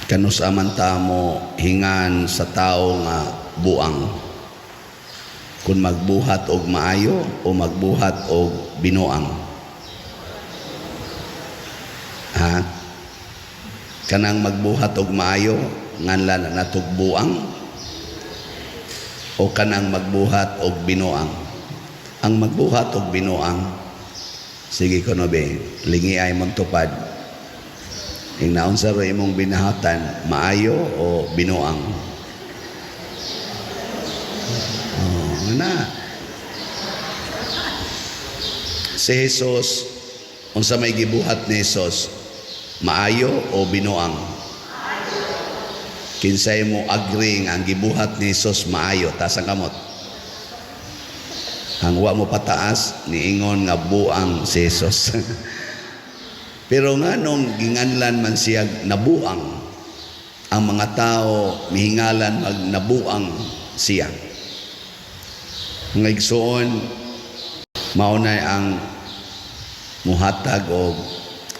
Kanus-a man ta mohingan sa tao nga buang? Kung magbuhat og maayo o magbuhat og binuang? Ha? Kanang magbuhat og maayo, nganlan na natog buang, o kanang magbuhat og binuang? Ang magbuhat og binuang, sige kuno be, lingi ay mong tupad. Ing naunsa ro imong binahatan, maayo o binuang? Oh, na. Si Jesus, unsa may gibuhat ni Jesus? Maayo o binuang? Kinsay mo agree nga ang gibuhat ni Jesus maayo, taas ang kamot. Ang wa mo pataas, niingon nga buang si Jesus. Pero nganong ginganlan man siya nabuang, ang mga tao mihingalan mag nabuang siya? Mga igsoon, mao na ang muhatag og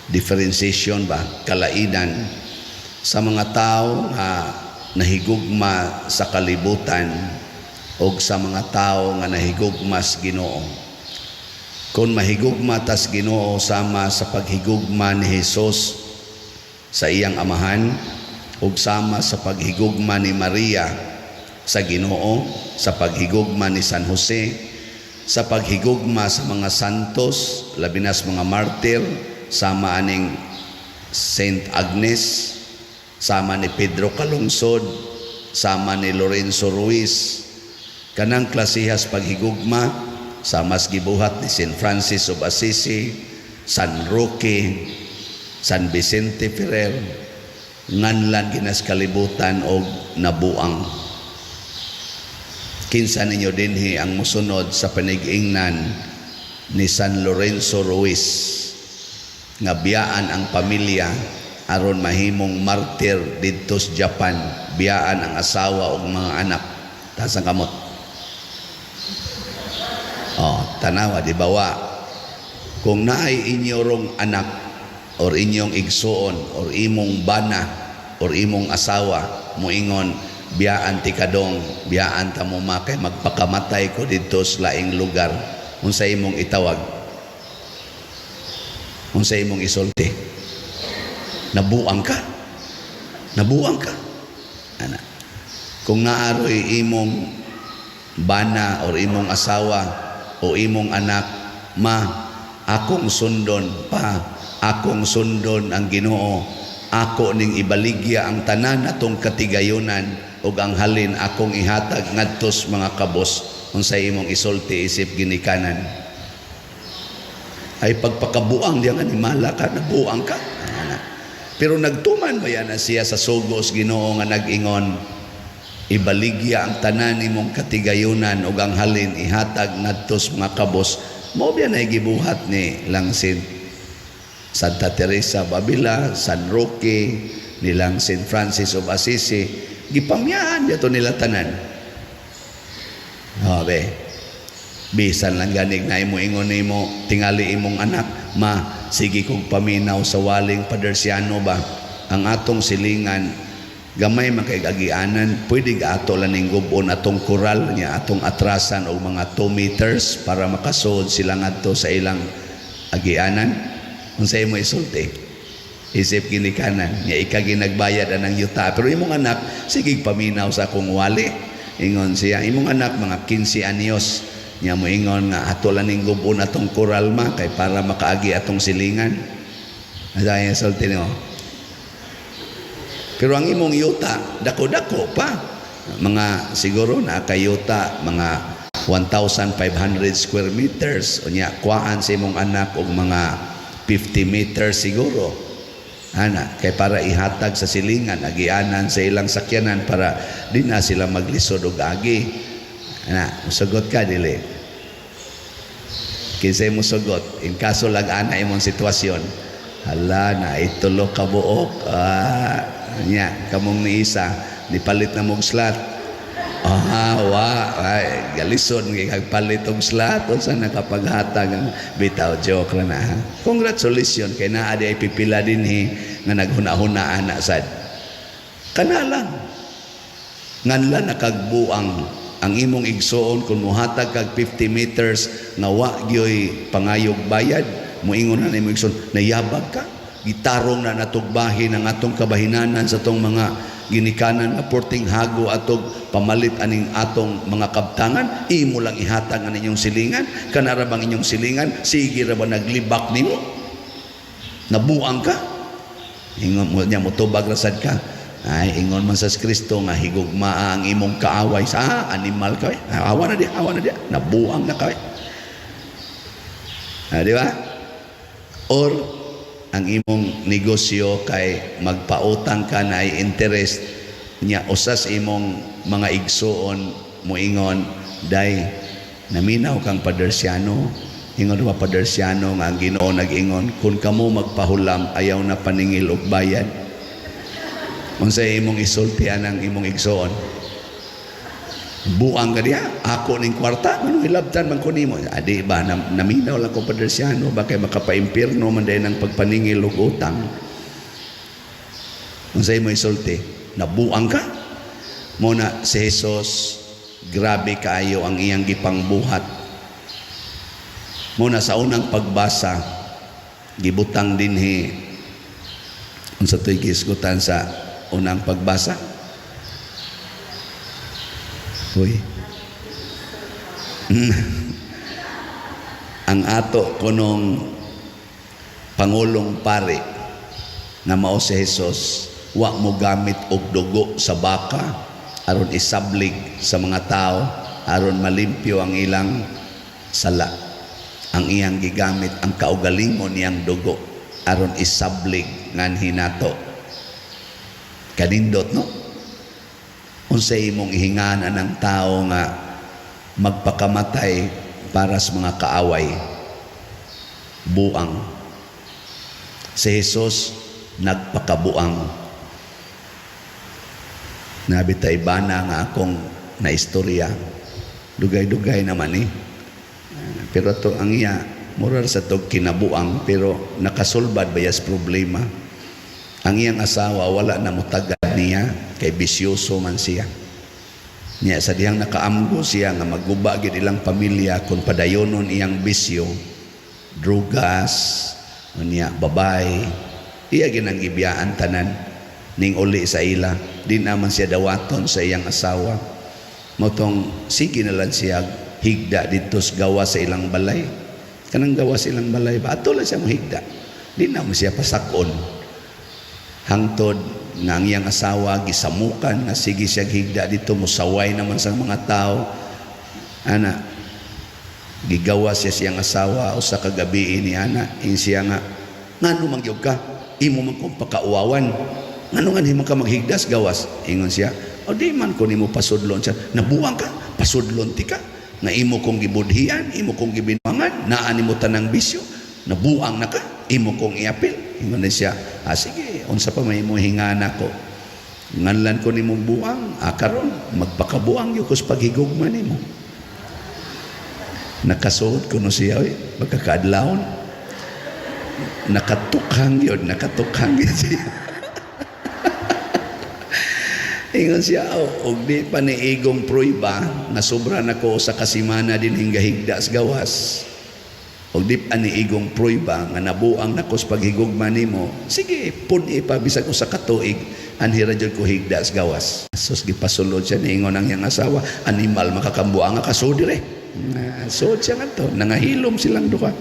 differentiation ba, kalainan sa mga tao nga nahigugma sa kalibutan o sa mga tao nga nahigugma sa Ginoo. Kung mahigugma tas Ginoo sama sa paghigugma ni Jesus sa iyang amahan ug sama sa paghigugma ni Maria sa Ginoo, sa paghigugma ni San Jose, sa paghigugma sa mga santos, labi na sa mga martir, sama aning Saint Agnes, sama ni Pedro Calungsod, sama ni Lorenzo Ruiz, kanang klasihas paghigugma, sama sa gibuhat ni Saint Francis of Assisi, San Roque, San Vicente Ferrer, nganlan ginas kalibutan og nabuang. Kinsa ninyo dinhi ang musunod sa panigingnan ni San Lorenzo Ruiz nga biyaan ang pamilya aron mahimong martir didto sa Japan, biyaan ang asawa ug mga anak? Taas ang kamot. Oh, tanawa, di ba wa? Kung naay inyong anak or inyong igsuon or imong bana or imong asawa muingon, "Biyaan ti kadong, biyaan ta mo ma kay magpakamatay ko didto sa laing lugar," unsa imong itawag? Unsa imong isulti? "Nabuang ka. Nabuang ka." Ana. Kung naaroy imong bana or imong asawa o imong anak, "Ma, akong sundon, pa, akong sundon ang Ginoo. Ako ning ibaligya ang tanan atong katigayunan ug ang halin akong ihatag ngadtos mga kabos," unsay imong isulti isip ginikanan? "Ay, pagpakabuang diyan animala ka, nabuang ka." Ana. Pero nagtuman ba yan na siya sa sugos Ginoo nga nag-ingon, "Ibaligya ang tanan nimong katigayunan ug ang halin ihatag ngadtos mga kabos"? Mao biya na gibuhat ni lang si Santa Teresa Babila, San Roque, nilang Saint Francis of Assisi, gipamyaan to nila tanan. Oh, be. Bisan lang ganig na imo ingon nimo tingali imong anak, "Ma, sige kog paminaw sa waling Padersiano ba. Ang atong silingan gamay man kay agianan, pwede ga ato lang ning gubon atong koral niya, atong atrasan og mga 2 meters para makasuod sila ngadto sa ilang agianan," unsay imo isulti isip ginikanan nga ika ginagbayad anang yuta? Pero imong anak, "Sige paminaw sa akong wali," ingon siya. Imong anak mga 15 anyos nya moingon nga, "Ato lang ning gubon atong koral, ma, kay para makaagi atong silingan," Asay sulti nimo? Pero ang imong yuta dako-dako pa, mga siguro na kayuta mga 1,500 square meters. Unya kuhaan sa imong anak og mga 50 meters siguro ana kay para ihatag sa silingan, agianan sa ilang sakyanan para di na sila maglisod og agi. Ana, musugot ka, dili? Kinsay musugot in kaso lag ana imong sitwasyon? Hala na itulo ka buok, ah, nya kamong ni isa nipalit na mog slot. Ah, wa ay galisod gyud kag palit og slot. Unsa nakapaghatag ang bitaw, joke ra na, ha? Congratulations kay naa di ay pipila dinhi nga naghuna-huna ana sad. Kana lang. Nganlan na kag buang ang imong igsuon kung muhatag kag 50 meters nga wa gyoy pangayog bayad, moingon na imong igsuon, "Nayabag ka, gitarong na natog bahin ang atong kabahinanan sa atong mga ginikanan nga porting hago atog pamalit aning atong mga kabtangan, imo lang ihatag ang inyong silingan. Kana ra bang inyong silingan? Sige ra ba naglibak nimo? Nabuang ka." Ingon mo niya, motubag ra sad ka, "Ay, ingon man sa Kristo nga higugmaa ang imong kaaway." Sa animal ka eh. Awa na di, awa na di. Nabuang na ka eh. Ah, di ba? Or ang imong negosyo kay magpautang ka na ay interest niya, usas imong mga igsuon moingon, "Day, naminaw kang Padersiano. Ingon ba Padersiano nga ang Ginoo nag-ingon, kung kamo magpahulam, ayaw na paningil og bayad." Unsay imong isulti anang imong igsuon? "Buang ka diha, ako ning kwarta, manong hilabtan man ko nimo." "Adi ba, naminaw lang ko, Padersiano ba, kay makapaimpirno man diay ng pagpaningil og utang." Unsay mo isulti? Nabuang ka. Mo na si Jesus, grabe kaayo ang iyang gipangbuhat. Mo na sa unang pagbasa, gibutang dinhi, unsa to'y gisgutan sa unang pagbasa? Uy. Ang ato kunong pangulong pari nga mao si Jesus, wa mo gamit og dugo sa baka aron isablig sa mga tao aron malimpyo ang ilang sala. Ang iyang gigamit ang kaugalingon niyang dugo aron isablig nganhi nato. Kanindot, no? Unsay imong ihinganan ng tao nga magpakamatay para sa mga kaaway? Buang. Si Jesus nagpakabuang. Nabitay bana nga akong naistorya. Dugay-dugay naman eh. Pero to ang iya, mura sa tog kinabuang pero nakasulbad bayas problema. Ang iyang asawa wala na mutagad niya kay bisyoso man siya. Niya sa dihang nakaamgo siya nga maguba gid ilang pamilya kung padayonon iyang bisyo, drugas, niya babay, iya ginang gibiyaan tanan ning uli sa ila. Di naman siya dawaton sa iyang asawa. Motong sige na lang siya higda dito sa gawa sa ilang balay. Kanang gawa sa ilang balay ba, ato lang siya mohigda. Di naman siya pasakon. Hangtod nga ang iyang asawa gisamukan nga sige siya higda dito, musaway naman sa mga tao. Ana, gigawa siya siyang asawa usa ka gabi ni ana, in siya nga, "Ngano man gyud ka? Imo man kong pakauwawan. Ngano nga man ka maghigdas gawas?" Ingon siya, "O di man ko nimo pasudlon." Siya, "Nabuang ka, pasudlon ti ka nga imo kong gibudhian, imo kong gibinuangan, naa nimo tanang bisyo, nabuang na ka, imo kong iapil." Ingon na siya, "Ah, sige, unsa pa may imo hingana ko? Nganlan ko nimong buang, ah, karon magpakabuang gyud ko sa paghigugma nimo." Nakasuod ko no siya, oy, magkakaadlawon. Nakatukhang yun, nakatukhang yun siya. Ingon siya, "Oh, og di pa ni igong pruiba nga sobra na ko sa kasimana din hingga higda sa gawas. Og di pa ni igong pruiba nga nabuang nako sa paghigugma nimo, sige, pun-i pa bisag usa ka tuig, anhi ra jud ko higda sa gawas." Sus, gipasulod siya, niingon ang iyang asawa, "Animal makakambuang nga kasud dire." Sud siya ngadto, nangahilom silang duha.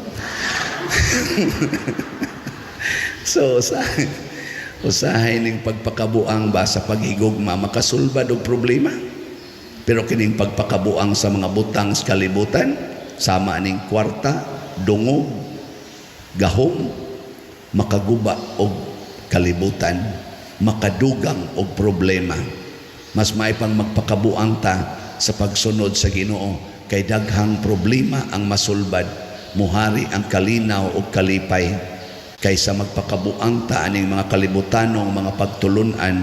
So, usahay, usahay ning pagpakabuang ba sa paghigugma makasulbad og problema. Pero kining pagpakabuang sa mga butang sa kalibutan, sama ning kwarta, dungog, gahom, makaguba og kalibutan, makadugang og problema. Mas may pang magpakabuang ta sa pagsunod sa Ginoo kay daghang problema ang masulbad, muhari ang kalinaw og kalipay kaysa magpakabuang ta aning mga kalibutanong mga pagtulunan,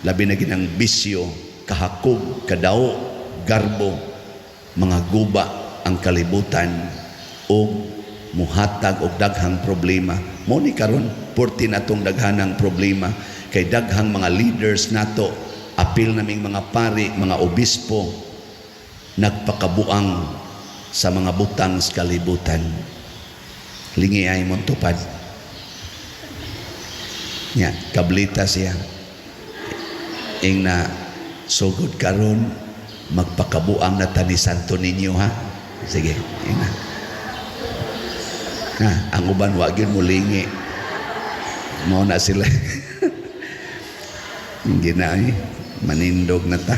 labi na ginang bisyo, kahakog, kadao, garbo, mga guba ang kalibutan og muhatag og daghang problema. Mo ni karon purti natong daghanang problema. Kay daghang mga leaders nato, apil naming mga pari, mga obispo, nagpakabuang sa mga butang sa kalibutan. Lingi ay mong tupad. Nya, kablita siya. Ingna, "Sugod karon magpakabuang na ta ni Santo Niño, ha." Sige, ingna. Na, ang uban wa gyud mulingi. Mao na sila. Hindi na eh. Manindog na ta.